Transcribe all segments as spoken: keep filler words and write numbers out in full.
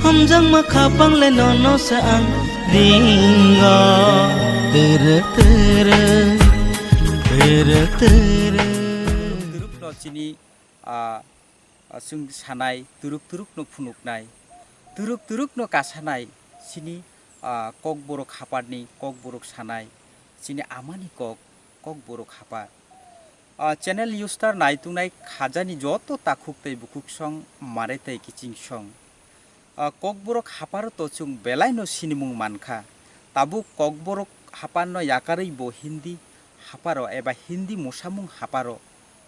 Hamjakma khapang le nono se ang ringo. Tere tere, tere tere. Turuk no chini, ah, ah, chwng sanai, turuk turuk no phunuknai, turuk turuk no kasanai, chini, ah, Kokborok haparni, Kokborok sanai, chini amani kok, Kokborok hapar. Ah, channel Newstar naitungnai khajani joto takhuk tei bukhuk song, mare tei kiching song. Ah, Kokborok haparo to chwng belaino sinimung mankha. Tabuk Kokborok haparno yakarwi bo Hindi haparo eba Hindi mosamung haparo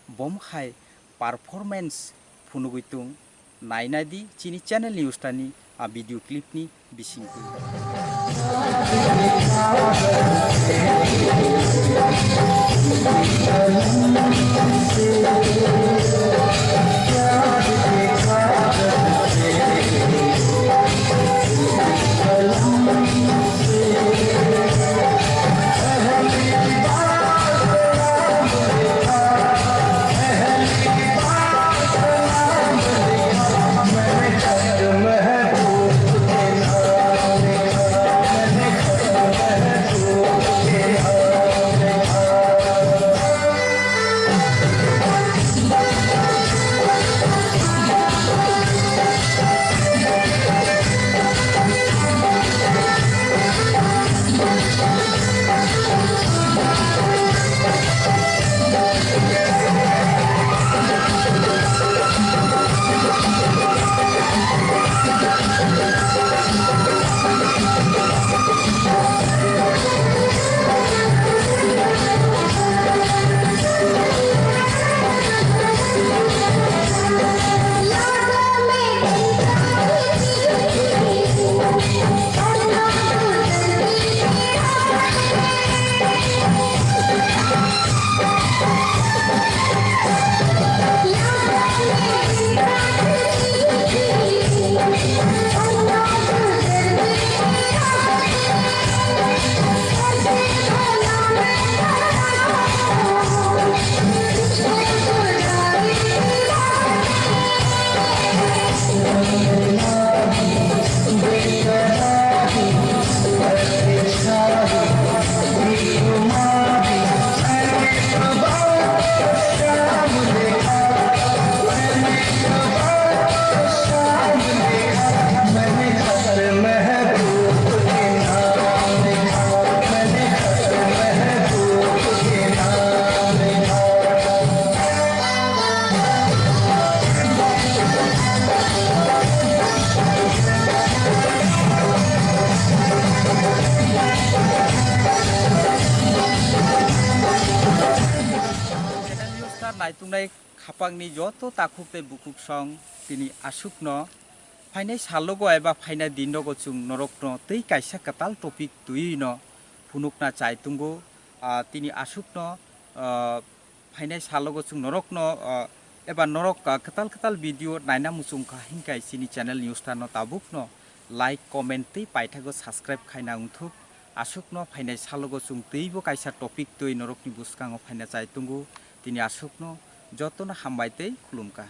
bom hai performance phunugwi tung. Nainadi chini channel Newstarni a video clip ni bisingtwi. Channel Newstar naitungnai khapangni joto takhuk tei bukhuk song tini aswkno phainai salogo eba phainai dinrogo chwng norokno tei kaisa kwtal topic twiwi no phunukna chai tongo. Ah, tini aswkno, ah, phainai salogo chwng norokno, ah, eba norok, ah, kwtal kwtal video naina muchung kha, hinkhe chini channel Newstar no tabukno like, comment tei paithago subscribe khaina wngthuk. Aswkno phainai salogo chwng teibo kaisa topic twi norokni bwskango phaina chai tongo. Tini aswkno jotono hambai tei khulumkha.